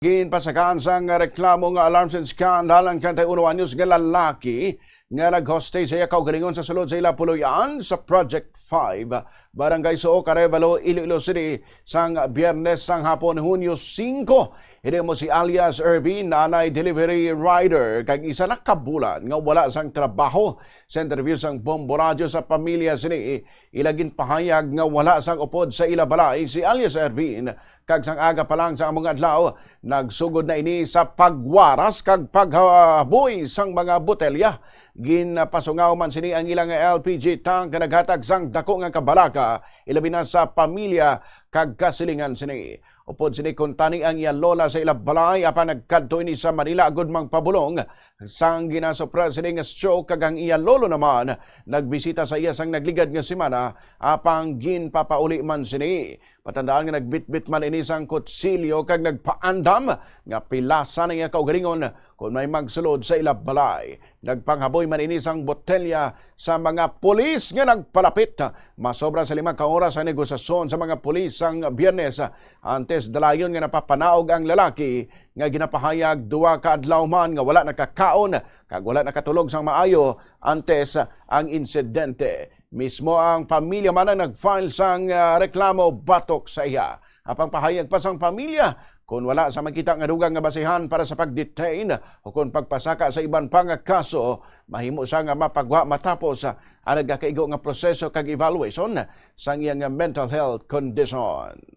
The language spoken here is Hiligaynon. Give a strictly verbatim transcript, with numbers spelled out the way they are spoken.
Ginpasakaan sang reklamo nga alarms and scandal ang treinta y uno anyos nga lalaki nga nag-hostage sa iya kaugalingon sa sulod sa ila puloy-an sa Project five, Barangay Suok, Arevalo, Iloilo City, sang Biyernes sang hapon, Hunyo singko. Ini mo si alias Ervin, nanay delivery rider, kag isa na ka bulan nga wala sang trabaho. Sa interview sang Bombo Radyo sa pamilya sini, ila ginpahayag nga wala sang upod sa ila balay si alias Ervin, kag sang aga pa lang sa among adlaw, nagsugod na ini sa pagwaras kag paghaboy sang mga botelya. Ginapasungaw man sini ang ilang L P G tank nga naghatag sang dako nga kabalaka, ilabi na sa pamilya kag kasilingan sini. Upod sini, kuntani ang iya lola sa ila balay, apan nagkadto ini sa Manila agud mangpabulong sang ginasupra sini nga stroke, kag ang iya lolo naman nagbisita sa iya sang nagligad nga semana, apang ginpapauli man sini. Patandaan nga nagbitbit man ini sang kutsilyo kag nagpaandam nga pilasan ang iya kaugalingon kon may magsulod sa ila balay. Nagpanghaboy man ini sang botelya sa mga pulis nga nagpalapit. Masobra sa lima ka oras ang negosasyon sa mga pulis sang Biyernes, antes dalayon nga napapanaog ang lalaki nga ginapahayag duha ka adlaw man nga wala nakakaon kag wala nakatulog sang maayo antes ang insidente. Mismo ang pamilya man ang nag-file sang, ah, reklamo batok sa iya. Apang pahayag pa sang pamilya, kon wala sa makita nga dugang nga basihan para sa pag-detain o kon pagpasaka sa iban pa nga kaso, mahimo sa nga mapagwa matapos, ah, ang nagakaigo nga proseso kag evaluation sang iya nga mental health condition.